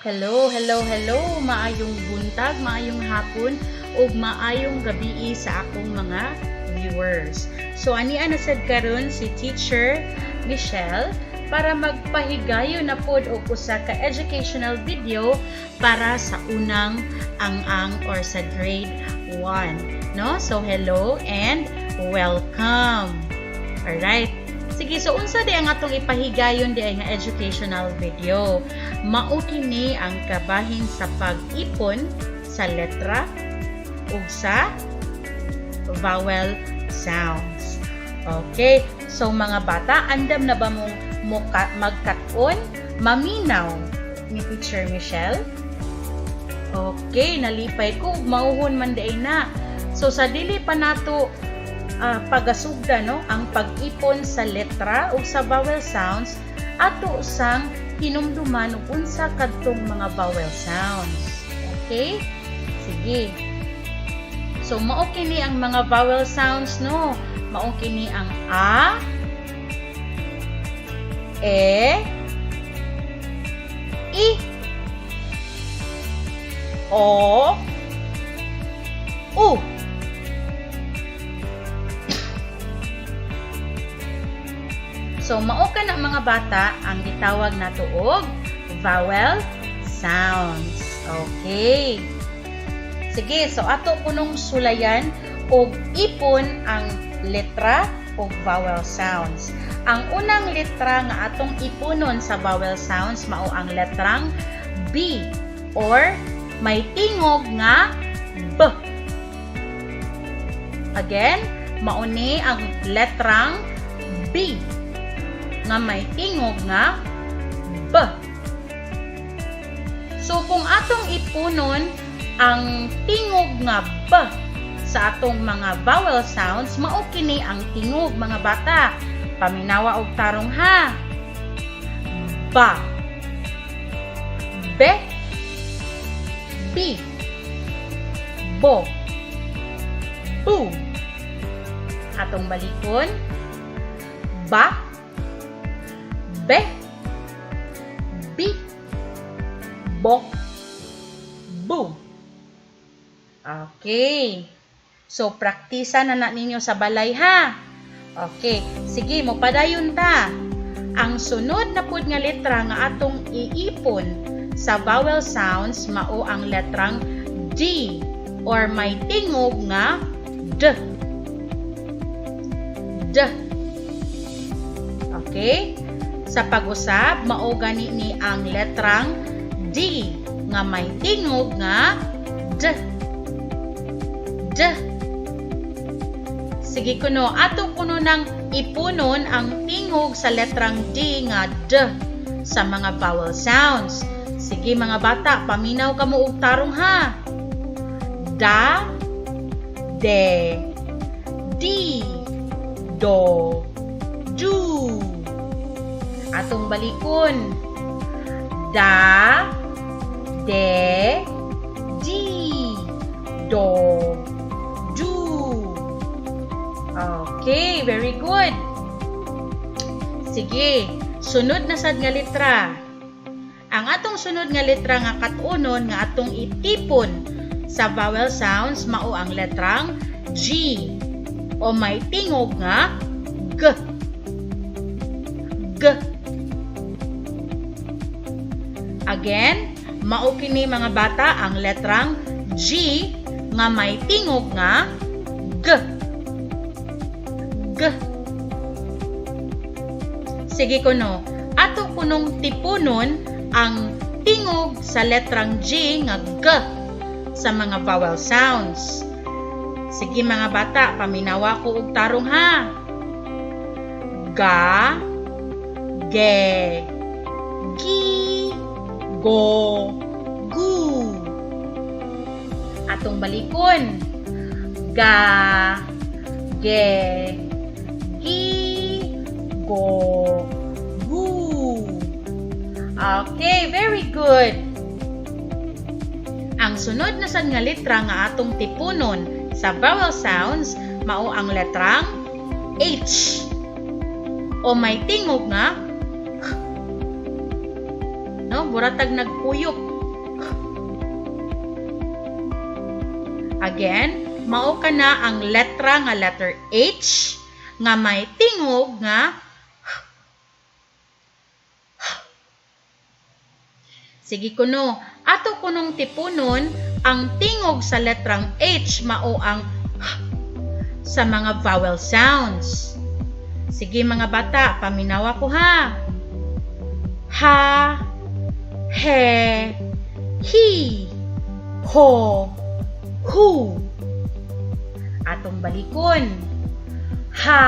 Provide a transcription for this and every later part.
Hello, hello, hello. Maayong buntag, maayong hapon ug maayong gabii sa akong mga viewers. So ania na sad karon si Teacher Michelle para magpahigayon na pod og usa ka educational video para sa unang ang-ang or sa grade 1, no? So hello and welcome. Alright. Sige, so unsa di ang atong ipahigayon di nga educational video? Mao kini ang kabahin sa pag-ipon sa letra ug sa vowel sounds. Okay, so mga bata, andam na ba mong magkat-on, maminaw ni Teacher Michelle? Okay, nalipay ko, mauhon man diay na. So sa dili pa nato pagasugda, no, ang pag-ipon sa letra ug sa vowel sounds, ato sang hinumduman ug unsa kadtong mga vowel sounds. Okay? Sige. So mao kini ang mga vowel sounds, no. Mao kini ang a, e, i, o, u. So mao ka na, mga bata, ang gitawag nato og vowel sounds. Okay. Sige, so ato kunong sulayan og ipon ang letra og vowel sounds. Ang unang letra nga atong ipunon sa vowel sounds mao ang letrang B or may tingog nga B. Again, mao ni ang letrang B nga may tingog nga B. So kung atong ipunon ang tingog nga B sa atong mga vowel sounds, mao kini ang tingog, mga bata. Paminawa og tarong ha. Ba, be, bi, bo, bu. Atong balikon. Ba, be, bi, bo, bu. Okay. So, praktisa na na ninyo sa balay ha. Okay. Sige, mo padayon ta. Ang sunod na pud nga letra nga atong iipon sa vowel sounds mao ang letrang D or may tingog nga D. D. Okay? Sa pag-usab, mao gani ni ang letrang D nga may tingog nga D. D. Sige kuno, ato kuno nang ipunon ang tingog sa letrang D nga D sa mga vowel sounds. Sige, mga bata, paminaw kamo og tarong ha. Da, de, di, do, du. Atong balikon. Da, de, di, do, du. Okay, very good. Sige, sunod na sad nga letra. Ang atong sunod nga letra nga kat-unon nga atong itipon sa vowel sounds mao ang letrang G o may tingog nga G. G. Again, mao kini, mga bata, ang letrang G nga may tingog nga G. G. Sige kuno, ato kunong tipunon ang tingog sa letrang G nga G sa mga vowel sounds. Sige, mga bata, paminawa ko og tarong ha. Ga, ge, gi, go, gu. Atong balikon. Ga, ge, gi, go, gu. Okay, very good. Ang sunod na sad nga letra nga atong tipunon sa vowel sounds mao ang letrang H o may tingog nga K. No, buratag nagkuyop. Again, mao kana ang letra nga letter H nga may tingog nga H. H. Sige kuno, ato kunong tipunon ang tingog sa letrang H mao ang H sa mga vowel sounds. Sige, mga bata, paminawa ko ha. Ha, he, hi, ho, hu. Atong balikon. Ha,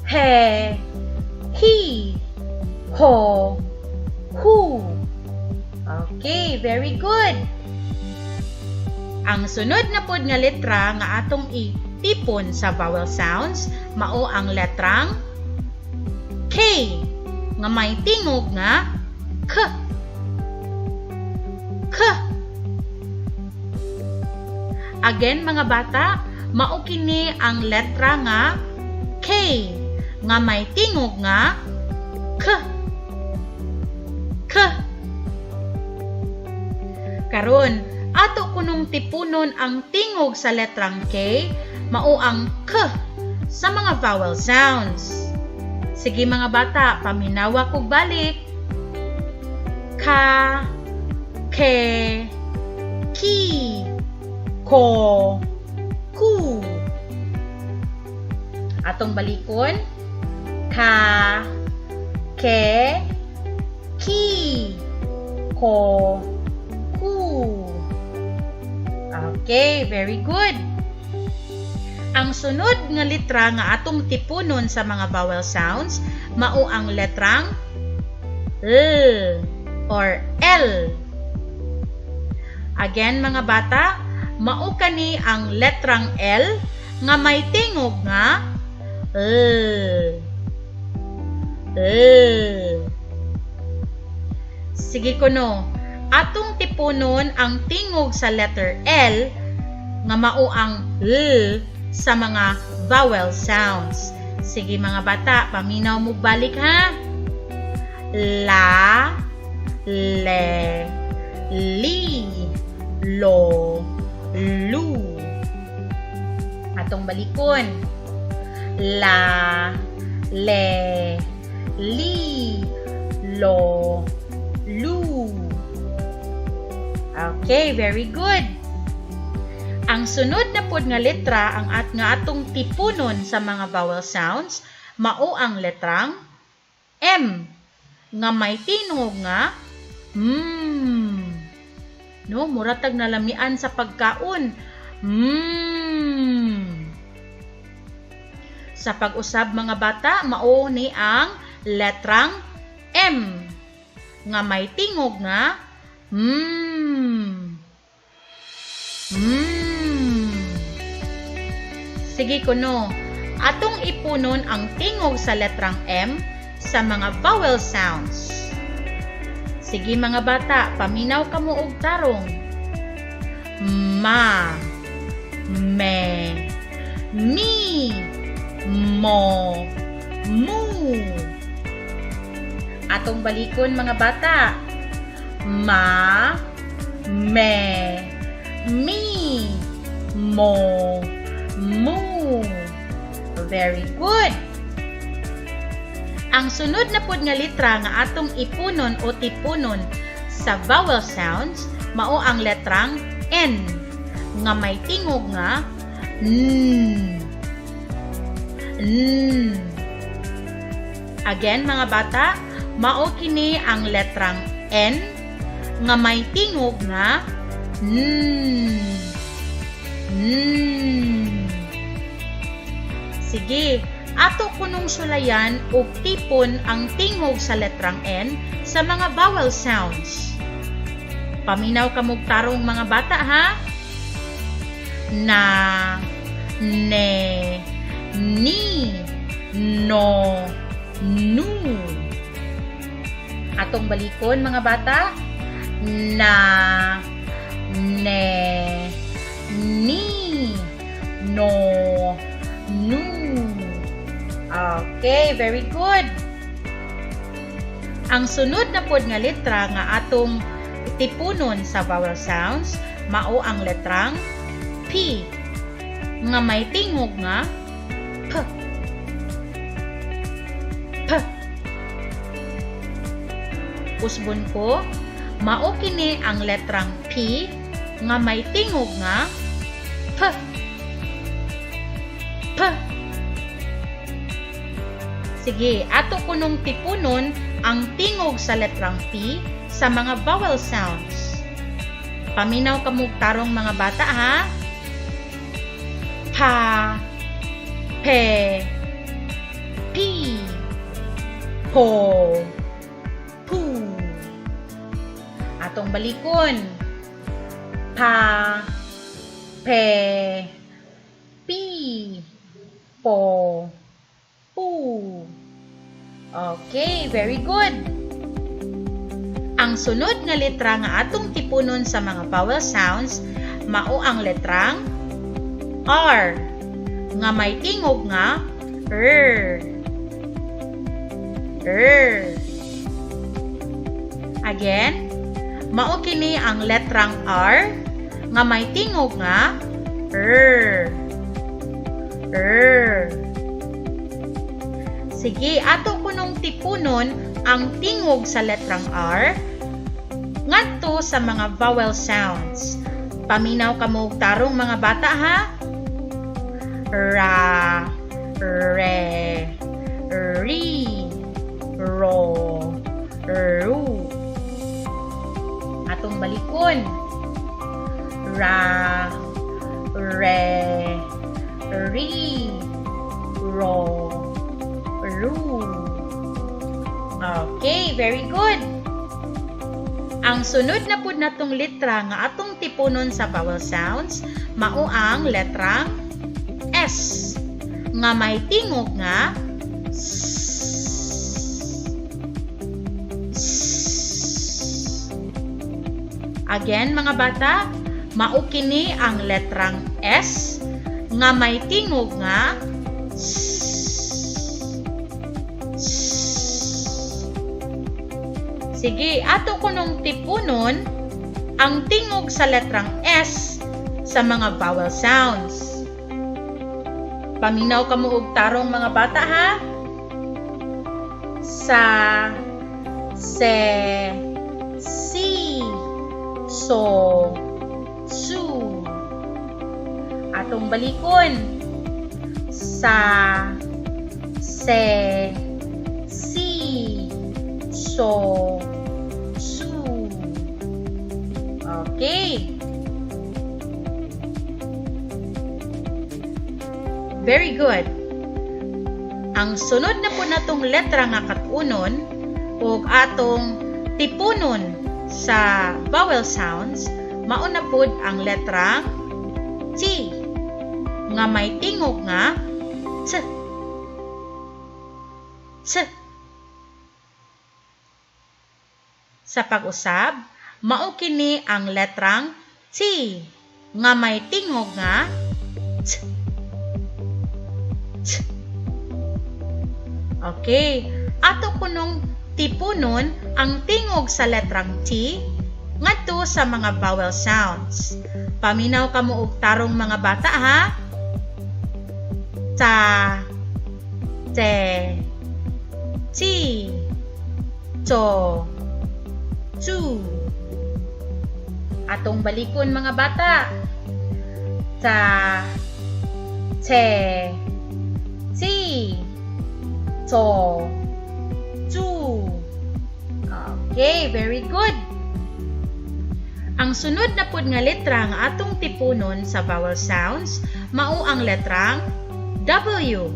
he, hi, ho, hu. Okay, very good. Ang sunod na pod nga letra nga atong itipon sa vowel sounds mao ang letrang K nga may tingog nga K. K. Again, mga bata, mao kini ang letra nga K nga may tingog nga K. K. Karon, ato kunong tipunon ang tingog sa letrang K, mao ang K sa mga vowel sounds. Sige, mga bata, paminawa kog balik. Ka, ke, ki, ko, ku. Atong balikon. Ka, ke, ki, ko, ku. Okay, very good. Ang sunod nga letra nga atong tipunon sa mga vowel sounds mao ang letrang L or L. Again, mga bata, mao kani ang letrang L nga may tingog nga L. L. Sige kuno, atong tipunon ang tingog sa letter L nga mao ang L sa mga vowel sounds. Sige, mga bata, paminaw mo balik ha. La, le, li, lo, lu. Atong balikon. La, le, li, lo, lu. Okay, very good. Ang sunod na pod nga letra ang at nga atong tipunon sa mga vowel sounds mao ang letrang M nga may tinog nga mm. No, mura tag nalamian sa pagkaon. Sa pag-usab, mga bata, mao ni ang letrang M nga may tingog nga mm. Sige kuno, atong ipunon ang tingog sa letrang M sa mga vowel sounds. Sige, mga bata, paminaw kamo og tarong. Ma, me, mi, mo, mu. Atong balikon, mga bata. Ma, me, mi, mo, mu. Very good. Ang sunod na pud nga letra nga atong ipunon o tipunon sa vowel sounds mao ang letrang N nga may tingog nga N. N. Again, mga bata, mao kini ang letrang N nga may tingog nga N. N. Sige, ato kunong sulayan og tipon ang tingog sa letrang N sa mga vowel sounds. Paminaw kamog tarong, mga bata, ha. Na, ne, ni, no, nu. Atong balikon, mga bata. Na, ne, ni, no, nu. Okay, very good. Ang sunod na pod nga letra nga atong tipunon sa vowel sounds mao ang letrang P nga may tingog nga P. P. Usbon ko, mao kini ang letrang P nga may tingog nga P. P. Sige, ato kunong tipunon ang tingog sa letrang P sa mga vowel sounds. Paminaw kamog tarong, mga bata, ha. Pa, pe, pi, po, pu. Atong balikon. Pa, pe, pi, po, pu. Okay, very good. Ang sunod nga letra nga atong tipunon sa mga vowel sounds mao ang letrang R nga may tingog nga R. R. Again, mao kini ang letrang R nga may tingog nga R. R. Sige, ato kunong tipunon ang tingog sa letrang R ngadto sa mga vowel sounds. Paminaw kamo og tarong, mga bata, ha. Ra, re, ri, ro, ru. Atong balikon. Ra, re, ri, ro, ru. Okay, very good. Ang sunod na pud natong letra nga atong tipunon sa vowel sounds mao ang letrang S nga may tingog nga S. S. Again, mga bata, mao kini ang letrang S nga may tingog nga S. S. Sige, ato kunong tipunon ang tingog sa letrang S sa mga vowel sounds. Paminaw kamo og tarong, mga bata, ha. Sa, se, si, so, su. Atong balikon. Sa, se, si, so, su. Okay. Very good. Ang sunod na pud natong letra nga kat-unon ug atong tipunon sa vowel sounds mao na pud ang letrang T nga may tingog nga T. T. Sa pag-usab, mao kini ang letrang T nga may tingog nga T. T. Okay, ato kunong tipunon ang tingog sa letrang T ngadto sa mga vowel sounds. Paminaw kamo og tarong, mga bata, ha. Ta, te, ti, to, tu. Atong balikon, mga bata. Ta, te, ti, to, tu. Okay, very good. Ang sunod na pud nga letra nga atong tipunon sa vowel sounds mao ang letrang W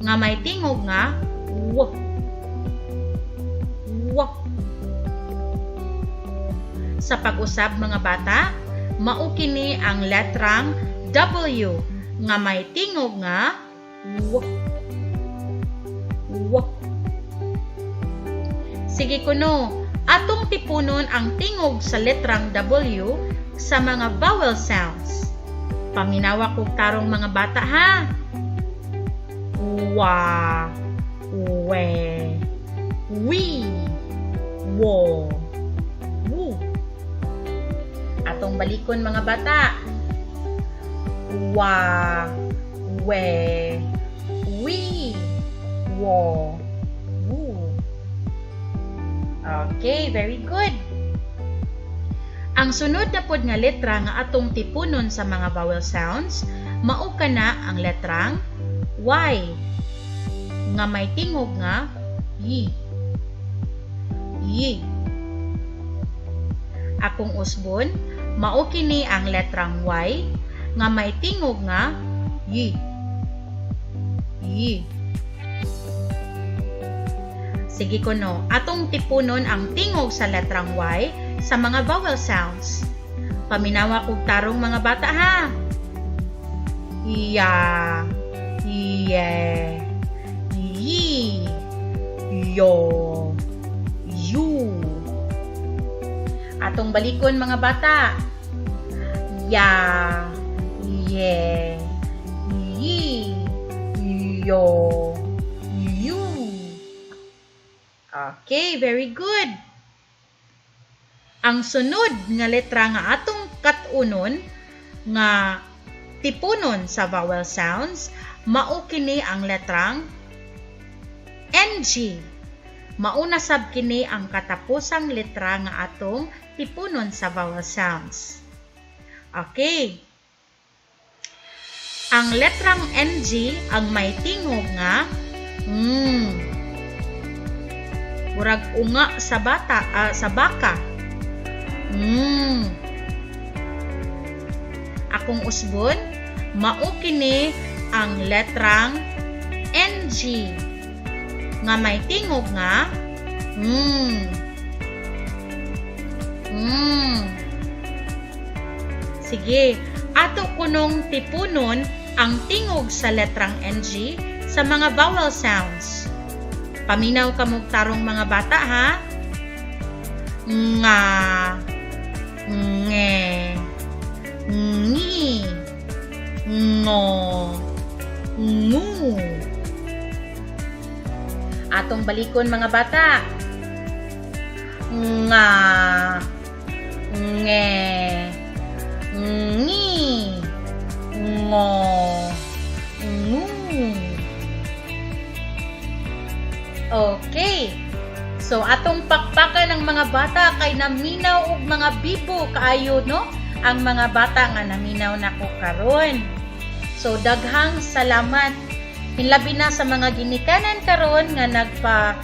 nga may tingog nga W. W. Sa pag-usab, mga bata, mao kini ang letrang W nga may tingog nga W. W. Sige kuno, atong tipunon ang tingog sa letrang W sa mga vowel sounds. Paminawa kog tarong, mga bata, ha. Wa, we, wi, wo, wu. Atong balikon, mga bata. Wa, we, wi, wo, wu. Okay, very good. Ang sunod na pod nga letra nga atong tipunon sa mga vowel sounds, mao kana ang letrang Y nga may tingog nga Y. Y. Akong usbon, mao kini ang letrang Y nga may tingog nga Y. Y. Sige kuno, atong tipunon ang tingog sa letrang Y sa mga vowel sounds. Paminawa kog tarong, mga bata, ha. Ya, ye, yi, yo, yu. Atong balikon, mga bata. Ya, ye, yi, yo, yu. Okay, very good. Ang sunod nga letra nga atong kat-unon nga tipunon sa vowel sounds, mao kini ang letrang NG. Mauna sab kini ang katapusang letra nga atong tipunon sa vowel sounds. Okay. Ang letrang NG ang may tingog nga ng. Murag unga sa bata, sa baka. Akong usbon, mao kini ang letrang NG nga may tingog nga ng. ng. Sige, ato kunong tipunon ang tingog sa letrang NG sa mga vowel sounds. Paminaw kamog tarong, mga bata, ha. Nga, nge, ngi, ngo, ngu. Atong balikon, mga bata. Nga, nge, ngi, ngo, ngu. Okay. So atong pakpakan ng mga bata kay naminaw og mga bibo kaayo, no? Ang mga bata nga naminaw nako karon. So daghang salamat. Hinlabi na sa mga ginikanan karon nga nagpa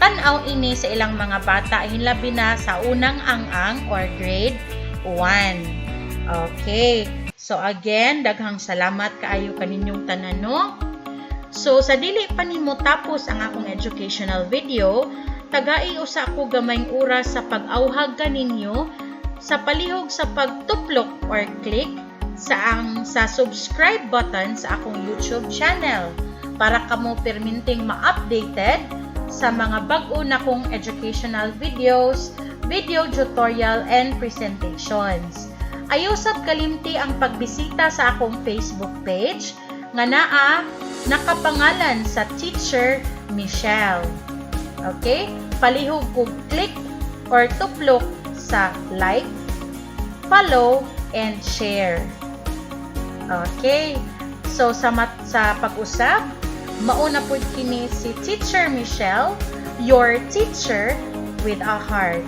tan-aw ini sa ilang mga bata, hinlabi na sa unang ang-ang or grade 1. Okay. So again, daghang salamat kaayo kaninyong tanan, no? So sa dili pa nimo tapos ang akong educational video, tagai usa ko gamayng oras sa pag-awhag kaninyo sa palihog sa pagtuplok or click sa subscribe button sa akong YouTube channel para kamo perminting ma-updated sa mga bag-o na kong educational videos, video tutorial, and presentations. Ayaw sab kalimti ang pagbisita sa akong Facebook page nga naa nakapangalan sa Teacher Michelle. Okay? Palihog kog click or tuplok sa like, follow, and share. Okay? So sa pag-usab, mauna pud kini si Teacher Michelle, your teacher with a heart.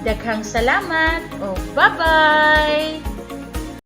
Daghang salamat o bye-bye!